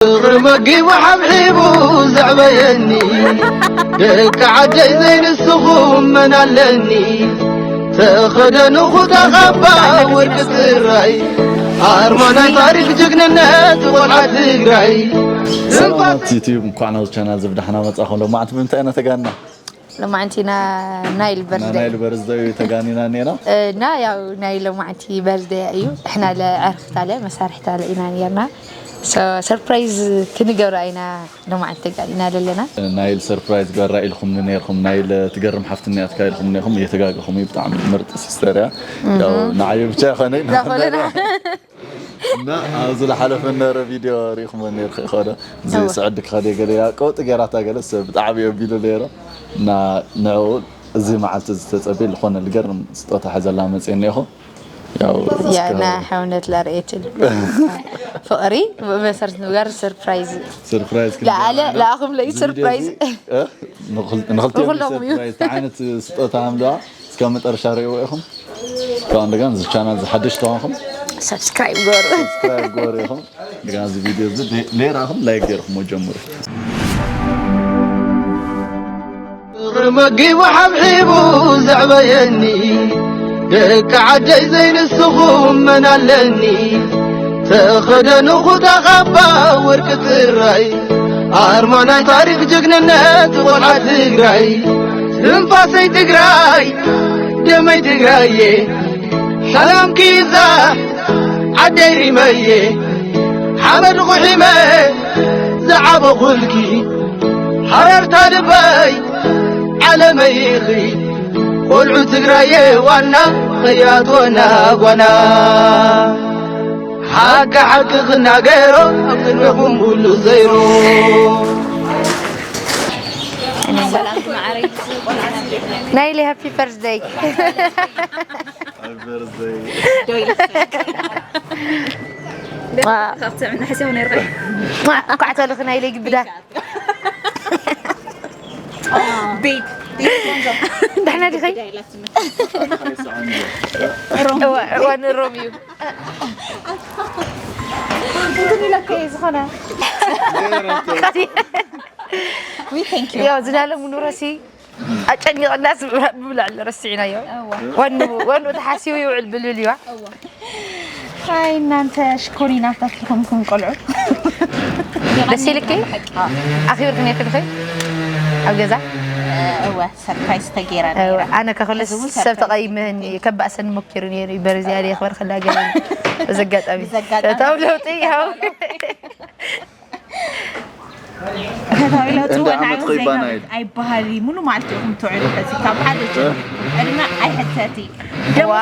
ፍቕሪ መጊቡ ሓብሒቡ ዘዕበየኒ፣ ደቂ ዓደይ ዘይንስኹም መን ኣለኒ? ተኸደኑ ኩታ ካባ ወርቂ ጥራይ፣ ኣርማ ናይ ታሪኽ ጅግንነት ቆልዓ ትግራይ። ሰላማት ዩቲዩብ፣ እንኳዕ ናብዚ ቻናል እዚ ብደሓና መጻኹም። ሎማዕንቲ ብምንታይ ኢና ተጋንና? ሎማዕንቲ ኢና ናይል በርዝደይ። ናይል በርዝደይ ተጋኒና ኔና። እና ያው ናይ ሎማዕንቲ በርዝደይ እዩ። እሕና ለዕርፍታለ መሳርሕታለ ኢና ኔርና። ሶ ሰርፕራይዝ ክንገብራ ኢና ሎማዕንቲ ተጋኒና ዘለና። ናይል ሰርፕራይዝ ገራ ኢልኩም ኔርኩም። ናይል ትገርም ሓፍትና እያ ኢልኩም ኔርኩም። እየተጋገኹም እዩ። ብጣዕሚ ምርጥ ሲስተር እያ። ያው ንዓይ ብቻ ይኾነ። ዛኾለና። እና ኣብዚ ዝሓለፈ ነበረ ቪድዮ ሪኢኹሞ ነርኩ ይኸዶ። እዚ እወ። ስዕዲ ክኸደ ገለ እያ ቀውጢ ገይራታ ገለ ሰብ ብጣዕሚ የቢሉ ነይሩ። እና ንዕኡ እዚ መዓልቲ እዚ ተጸብየ ዝኾነ ልገርም ስጦታ ሐዘላ መጽየ እኒኹ። ያው እስከ ያና ሓውነት ላርእየት ፍቕሪ መሰረት ምግባር ሰርፕራይዝ። ሰርፕራይዝ ለኣለ ክንገብር ለኣኹም ለይ እዚ ቪድዮ ሰርፕራይዝ። እዚ፣ እ? ንኽል-፣ ንኽልቲኦም ንኹሎም እዩ። ሰርፕራይዝ። እንታይ ዓይነት ስጦታ ሃምለዋ? እስከ መጠረሻ ርእይዎ ኢኹም። ካብ እንደገና እዚ ቻናል እዚ ሓደሽ ተኾንኩም ሰብስክራይብ ገበሩ። ሰብስክራይብ ገበሩ ኢኹም። እንደገና እዚ ቪድዮ እዚ ሌ-፣ ሌራኹም ላይክ ገይርኩሞ ጀምሩ። ፍቕሪ መጊቡ ሓብሒቡ ዘዕበየኒ፣ ደቂ ዓደይ ዘይንስኹም መን ኣለኒ? ተኸደኑ ኩታ ካባ ወርቂ ጥራይ፣ ኣርማ ናይ ታሪኽ ጅግንነት ቆልዓ ትግራይ። ትንፋሰይ ትግራይ፣ ደመይ ትግራየ፣ ሰላምኪ ይብዛሕ ዓደይ ሪመየ፣ ሓመድ ቑሒመ ዝዓበኹልኪ፣ ሓረርታ ልበይ ዓለመይ ኢኺ። ቆልዑ ትግራየ ዋና ኸያት ወና ጓና፣ ሓቂ ሓቂ ክናገሮ ኣብ ቅድሚኹም ኩሉ ዘይሩ። ናይሊ ሃፒ በርዝደይ። ሃፒ በርዝደይ። ዶ ኢለ። ዋ። ካብቲ ምንሕስያው ነይርካ። ዋ፣ እንኳዕ ተልኺ ናይሊ ግብዳ። ቤት፣ ቤት ቆንጆ። ደሕና ዲኺ? ግዳ ኢላትኒ። ሮም። እዋ፣ እዋ፣ ንሮም እዩ። እንትን ኢለካ እየ ዝኾነ። We thank you። ያው ዝናለ ሙኑረሲ ኣጨኒቐናስ ብብላዕ ረሲዕናዮ። እዋ። ዋኑ፣ ዋኑ ተሓሲቡ ይውዕል ብልብል እዩዋ። እዋ። ሃይ እናንተ ሽኮሪናታት ዝኾንኩም ቆልዑ። ደስ ኢልኪ? ኣኺብርክን እየ ትልኺ? ኣብ ገዛ? እወ፣ ሰርፕራይዝ ተገይራ እወ፣ ነይራ። ኣነ ከኸለ እዚ እውን ሰብ ሰርፕራይዝ። ተቐይመኒ፣ ከባእሰኒ ሞኪሩ ነይሩ እዩ። በርዝያ ደይ ክበር ከላ ገለ። በዚ ኣጋጣሚ። ብዚ ኣጋጣሚ። ፈታው ለውጢ ይሃው። ፈታዊ ለውጢ ፈታዊ ወናኒ ለውጢ ዘይገብር ኮይባና እዩ። ኣይበሃል እዩ። ሙሉ መዓልቲ ኢኹም ትውዕሉ ሕዚ ካብ ሓደ ጀሚሩ። ዕድመ ኣይሕተት እዩ። ደሞዝ ዋ፣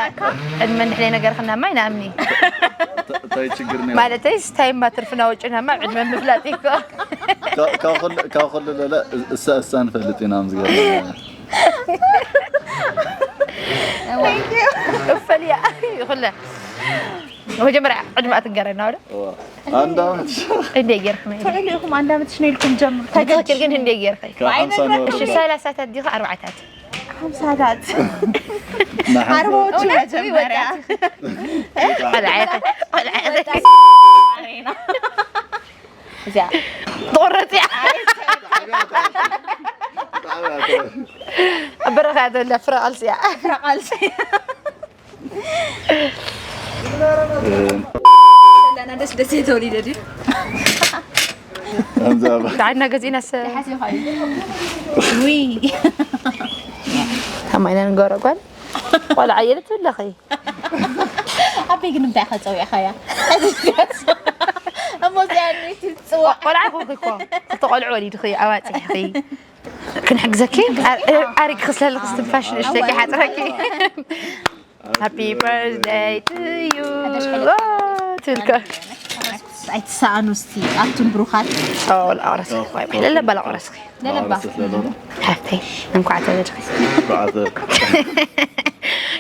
ተቆጢረካ? ዕድመ እንድሕለይ ነገር ክናማ ኣይንኣምኒ። ታ-፣ እንታይ ችግር ነይሩ? ማለተይ ስታይማ ትርፍና ወጪናማ ዕድመ ምፍላጥ እዩ እኮ። ካብ፣ ካብ ኩሉ፣ ካብ ኩሉ ለለ እሳ፣ እሳ ንፈልጥ ኢና ምስ ገርመና። እፈልያ ይኹለ። መጀመርያ ዕድመኣ ትንገረና ወደ? እዋ። አንድ ዓመት። እንዴ ጌርኩም? ትዕሊ ኢኹም፣ አንድ ዓመት ሽነ ኢልኩም ጀምሩ። ተገጭ ግን እንዴ ጌርኩም? ካብ ሓምሳ ነበረ። እሺ፣ ሰላሳታት ዲኻ ኣርባዓታት? ሓምሳታት። ንሓምሳ። ኣርባዎቹ እውነት? መጀመርያ። ቆልዓ እያ። ቆልዓ እያ። ወጣት። እዚኣ። ትቑረጽ እያ። ኣብ በረኻ እያ ዘላ፣ ፍረ ቃልሲ እያ። ፍረ ቃልሲ። ለና ደስ ደስ የተወሊደ ድዩ? ከምዛ ባ- ዳዕና ገዚእናስ። ሓሲብካ እዩ። ውይ። ታማይና ንገሮ ጓል። ቆልዓ እየ ትብለኺ። ኣበይ ግን እንታይ ከጸዊዕኻያ? እሞ እዚኣ ንይቲ ትጽዋዕ። ቆልዓ ኮንኪ እኮ። ክልተ ቆልዑ ወሊድኺ፣ ኣዋጺሕኺ። ክንሕግዘኪ? ኣር-፣ ኣር-፣ ኣሪግ ክስለልክ ስትንፋሽ ንእሽተይ ሓጽረኪ። ሃፒ በርዝደይ ቱ ዩ። ትብልከ። ኣይትሰኣኑ እስቲ ኣቱም ብሩኻት። ኦ፣ ላቆረስኪ። ለለ በላ ቆረስኪ። ለለባ። ሓፍተይ፣ እንኳዕ ተወለድኪ። እንኳዕ ተወለድኪ።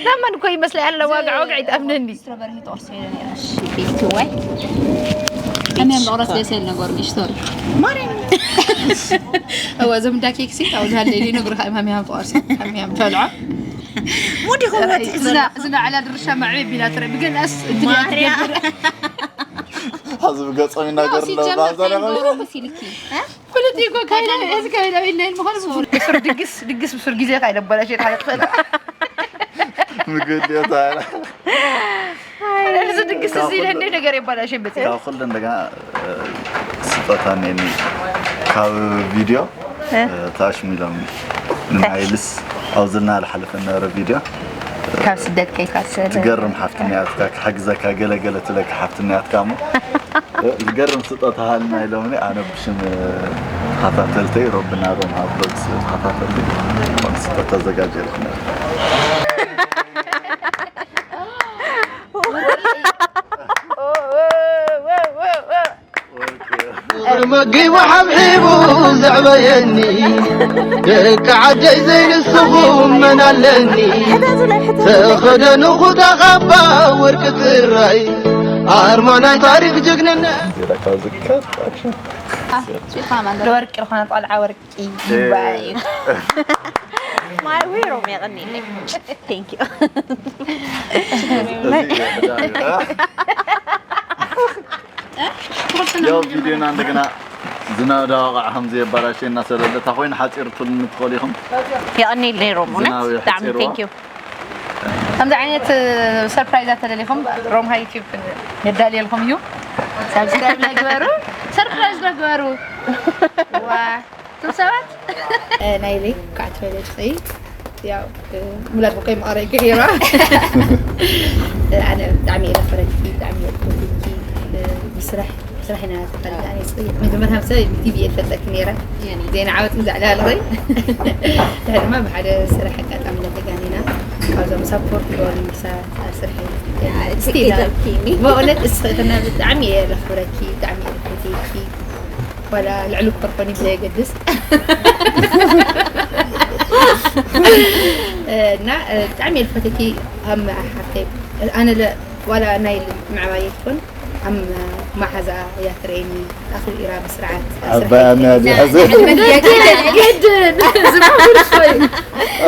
ናማን እኮ ይመስላ ያለ ዋጋ ዋጋ ይጣምነኒ። ስትሮበሪ ተቆርሶ የለ ነይራ። እሺ፣ ቤት ዋይ። እኔም ለቆረስ ደስ ያለ ነገር ሚስቶሪ። ማርያም። እወ፣ እዞም እንዳ ኬክ ሲ፣ ታው ዝሃለ ይነግርኻ፣ እማም ያም ቆርስ፣ እማም ያም ተልዖ። ሙዲ ኾን ወጥ ዝና፣ ዝና ዓላ ድርሻ ማዕበ ቢላ ትረ፣ ብገን ኣስ፣ እንትን ማርያ። ትገብር። ሕዚ ብገጾም ይናገር ኣለዉ። ሲጀመር ካብዛ ናይ ከይንገብሮ መሲልኪ። እ? ፍልጥ እኮ ካይና፣ እዚ ካይና ኢልና ኢል ምዃኑ ብፍሉጥ። ብሱር ድግስ፣ ድግስ ብሱር ግዜ ካይነበላሽ የት ሓለት ፈላ። ምግዲ እታ። ኣነ እዚ ድግስ እዚ ኢለ እንደ ነገር የባላሽ ይበጽሕ። ካብ ኩሉ እንደገና፣ እ፣ ስጦታ እኔኒ ካብ ቪድዮ፣ እ? እ፣ ታሽሚሎም ንናይልስ ኣብዚ ልና ዝሓለፈ ነበረ ቪድዮ። ካብ ስደት ከይካ ስደት። ትገርም ሓፍትና እያ፣ ክሕግዘካ ገለ ገለ ትለካ ሓፍትና እያ እሞ። እ፣ ዝገርም ስጦታ ሃልና ኢሎምኒ። ኣነ ብሽም ተኸታተልተይ ሮብና ሮም ኣብ ሎግስ ተኸታተልተይ ዝኾነ ስጦታ ኣዘጋጀልኩም። መጊቡ ሓብሒቡ ዘዕበየኒ ደቂ ዓደይ ዘይንስኹም መን ኣለኒ ተኸደኑ ኩታ ካባ ወርቂ ጥራይ ኣርማ ናይ ታሪክ ጅግንነት ዜላካ ዝከት ኣክሽን ወርቂ ዝኾነ ቆልዓ ወርቂ ይባይ ማይ ዊሮም የቐኒለይ ቴንክ ዩ ያው ቪዲዮና እንደገና ዝናዳ ዋቃዕ ከም ዘየባላሸና ሰለለታ ኮይኑ ሓፂርቱልኒ ትኽእሉ ኢኹም። የቐኒል ነይሮም እውነት ዝናብ ብጣዕሚ የሕፂርዋ። ቴንክ ዩ ከምዚ ዓይነት ሰርፕራይዛት ተደሊኹም ሮምሃ ዩቲዩብ የዳልየልኩም እዩ ሳብስክራይብ ለግበሩ ሰርፕራይዝ ለግበሩ ዋ እቶም ሰባት ናይለይ ከዓ ትፈለጥ ኸይ ያው ሙላት በቆይ መቐረይ ገይራ ኣነ ብጣዕሚ እየ ዘኽብረኪ ብጣዕሚ እየ ዝፈትወኪ ብስራሕ ብስራሕ ኢና ተፈለጥ ኣነ ይፅእ መጀመርያ ምሰ ቲቪ እየ ዝፈልጠኪ ነይረ ዜና ዓወት ምዛዕዳ ኣለኸይ ድሕሪ ድማ ብሓደ ስራሕ ኣጋጣሚ እናተጋኒና ካብዞም ሳፖርት ገበሩ ምሳ ኣብ ስራሕ ትክክል በእውነት እስኽእትና ብጣዕሚ እየ ዘኽብረኪ ብጣዕሚ እየ ዝፈትወኪ ዋላ ልዕሊ ክበርኮኒ ብዘየገድስ እና ብጣዕሚ እየ ዝፈትወኪ ኣብ ሓፍተይ ኣነ ዋላ ናይ ምዕባየ ትኮን ኣብ መሓዛ እያ ትርእየኒ ኣኽቢራ ብስርዓት ዓባይ ኣመያ እዚኣ ሕዚ ግድን ዝማብርሶይ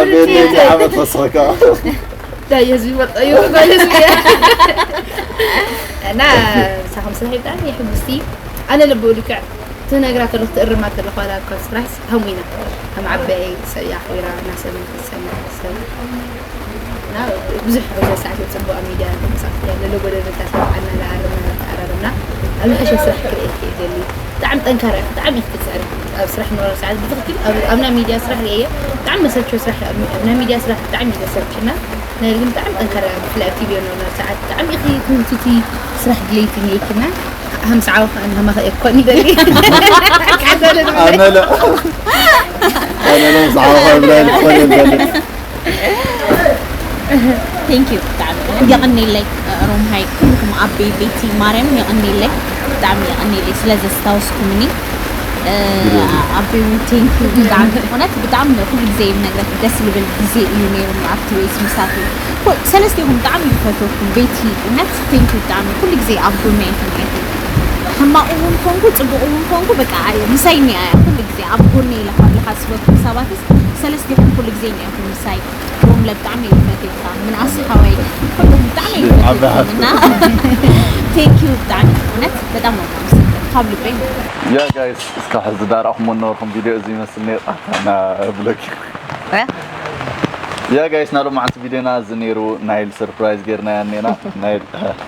ኣቤት ዓመት ፈስኸካ ዳይ ህዝቢ ወጣዩ ጓል ህዝቢ እና ሳኹም ስራሕ ብጣዕሚ ሕጉስቲ ኣነ ልብኡ ልክዕ ትነግራ ከለኹ ትእርማ ከለኹ ዋላ ካብ ስራሕ ሃሙና ከም ዓበይ ሰብ ኣኽቢራ እናሰብ ሰማ ሰብ እና ብዙሕ ኣብዚ ሰዓት ፅቡቅ ኣብ ሚድያ ተንቀሳቀስ ያለ ለጎደለታት ኣና ለኣረምና ተኣራረምና ኣብ ንሕሸ ስራሕ ክርእየት ይደሊ ብጣዕሚ ጠንካራ ኢኻ ብጣዕሚ ክትፅዕር ኣብ ስራሕ ንሮ ሰዓት ብትክክል ኣብና ሚድያ ስራሕ ርእየ ብጣዕሚ መሰልቸው ስራሕ ናይ ሚድያ ስራሕ ብጣዕሚ ዘሰርችና ናይ ግን ብጣዕሚ ጠንካራ ብፍላይ ኣብ ቲቪ ኖርና ሰዓት ብጣዕሚ ኢኺ ትምትቲ ስራሕ ድለይቲ ነይክና ሃምሳ ዓወት ከኣ ንሃማኸ እኮ ንደሊ ኣነ ለ ኣነ ለ ምስ ዓወት ብላይ ልኮነ ደሊ ቴንክ ዩ ብጣዕሚ የቐኒለይ ሮምሃይ ኩልኩም ኣበይ ቤቲ ማርያም የቐኒለይ ብጣዕሚ የቐኒለይ ስለ ዘስታወስኩምኒ ኣበይ እውን ቴንክ ዩ ብጣዕሚ እውነት ብጣዕሚ ኩሉ ግዜ ይነግረክ ደስ ዝብል ግዜ እዩ ነይሩ ኣብቲ ቤት ምሳት ሰለስቴኹም ብጣዕሚ ይፈትወኩም ቤቲ እውነት ቴንክ ዩ ብጣዕሚ ኩሉ ግዜ ኣብ ጎና ይኹም ሕማቕ እውን ኮንኩ ፅቡቕ እውን ኮንኩ በቃ ምሳይ ኒያ ኩሉ ግዜ ኣብ ጎና ኢለ ካብ ዝሓስበኩም ሰባትስ ሰለስቴኹም ኩሉ ግዜ ኒያኹም ምሳይ ሮምለ ብጣዕሚ እየ ዝፈትየካ ምንኣስ ሓወይ ኩሉም ብጣዕሚ እየ ዝፈትየኩም እና ቴንክ ዩ ብጣዕሚ እውነት በጣም ነው የማመሰግን ካብ ልበይ ያ ጋይስ እስካብ ሕዚ ዳርኣኹሞ ነበርኩም ቪድዮ እዚ ይመስል ነይሩ ኣታና ብሎጊ ያ ጋይስ ናሎም መዓልቲ ቪድዮና እዚ ነይሩ ናይል ሰርፕራይዝ ጌርናያ ኔና ናይል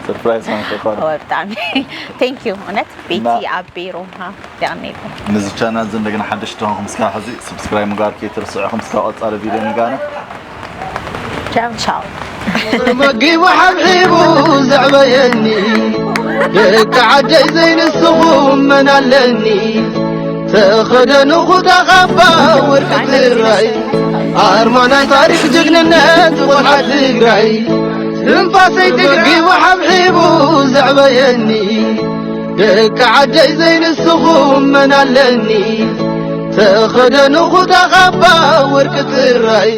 ሰርፕራይዝ ሃንፈኳር ብጣዕሚ ቴንክ ዩ እውነት ቤቲ ኣቤ ሮምሃ የቐኒልኩም ነዚ ቻናል እዚ እንደገና ሓደሽ ተኾንኩም እስካብ ሕዚ ሰብስክራይብ ምግባር ከይትርስዑ ከም እስካብ ቀጻሊ ቪድዮ ንጋነ ቻው ቻው መጊቡ ሓብሒቡ ዘዕበየኒ ደቂ ዓደይ ዘይንስኹም መን ኣለኒ ተኸደኑ ኩታ ካባ ወርቂ ትግራይ ኣርማ ናይ ታሪክ ጅግንነት ቆልዓ ትግራይ ትንፋሰይ ትግራይ መጊቡ ሓብሒቡ ዘዕበየኒ ደቂ ዓደይ ዘይንስኹም መን ኣለኒ ተኸደኑ ኩታ ካባ ወርቂ ጥራይ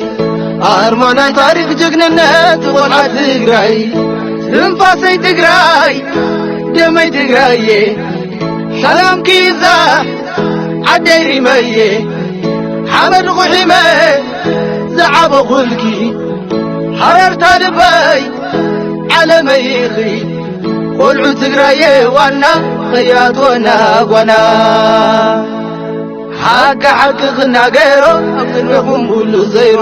ኣርማ ናይ ታሪኽ ጅግንነት ቆልዓ ትግራይ ትንፋሰይ ትግራይ ደመይ ትግራየ ሰላምኪ ይብዛ ዓደይ ሪመየ ሓመድ ቑሒመ ዝዓበኹልኪ ሓረርታ ልበይ ዓለመይ ኢኺ ቆልዑ ትግራየ ዋና ኸያትወና ጓና ሓቂ ሓቂ ክናገሮ ኣብ ቅድሚኹም ኩሉ ዘይሮ